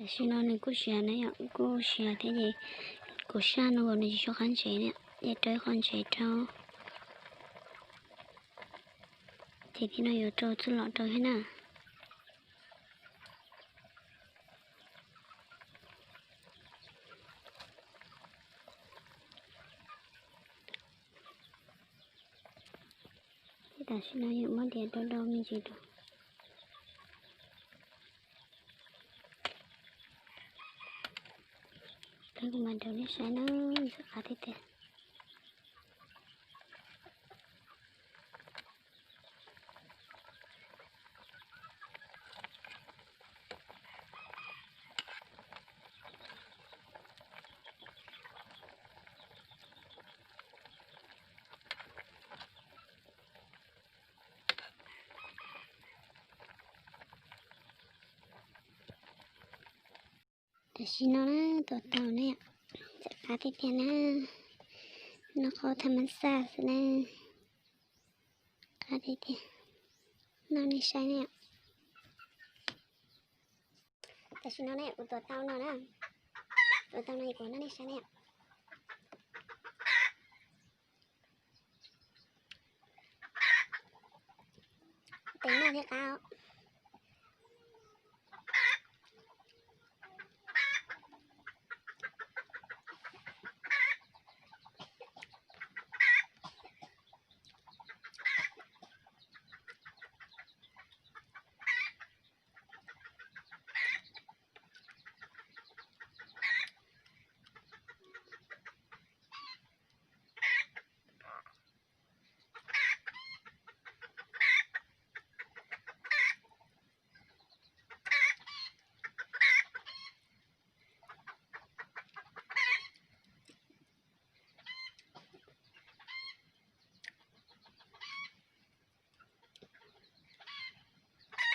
Tam sim no nws kuj siav na yom, kuj siav thiab ces kuv saj no uas nws tsis tshua qab ntsev na, ces rau ib qho ntsev rau. Ces thiab no yuav rau txuj lom rau thiab na. Ces tam sim no yus muab diav rau do me ntsis rau. Peb kuv mam rau nej saib na, ntxim qab tiag tiag. Tam sim no na, tuav tau na, ntxim qab tiag tiag na, noj qhov tham mas xaj xwb na, qab tiag tiag, noj nej saib na. Tam sim no ne kuv tuav tau no na, tuav tau no kuv noj nej saib na. Tes noj thiab qab.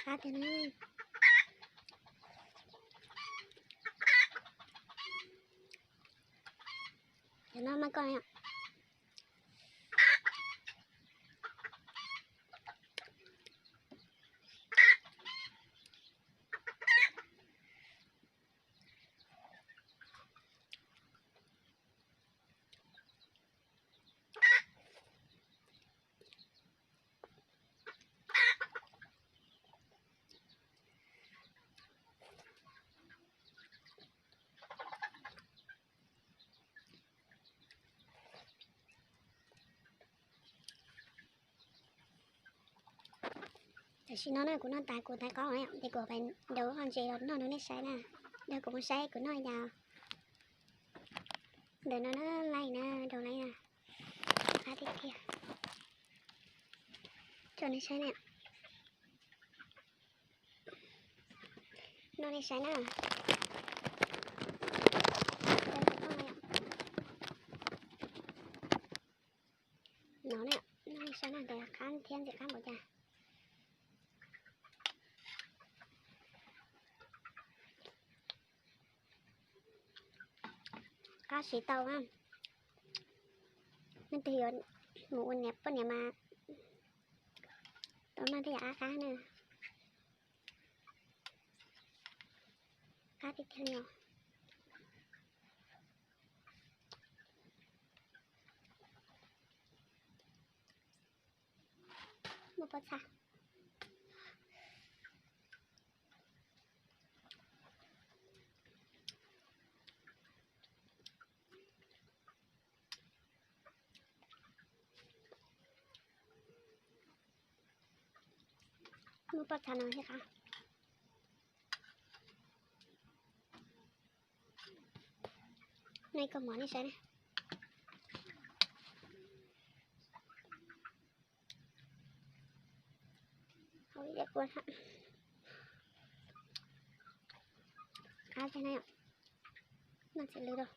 Qab tiag na. Cov no mas koj yom. Tam sim no na kuv noj tas kuv tais qaub ces kuv pais daus qhov ntses los noj rau nej saib na. Dag kuv mus saib kuv noj yas. Ntawm no na, laij na, daus laij na. Qab tiag tiag. Tso nej saib na. Noj nej saib na. No na, noj nej saib na, ntawd qab thiab ntxim qab npaum cas. Qab siv tau na. Leej twg yuav mus ua niam poj niam mas tau noj tej yam qab qab na. Qab tiag tiag li os. Muaj pob txha. Muaj pob txha no thiab qab. Nej koj mov nej saib ne. Hauv ib yam kua qab thiab na yom. Noj txiv lws rau.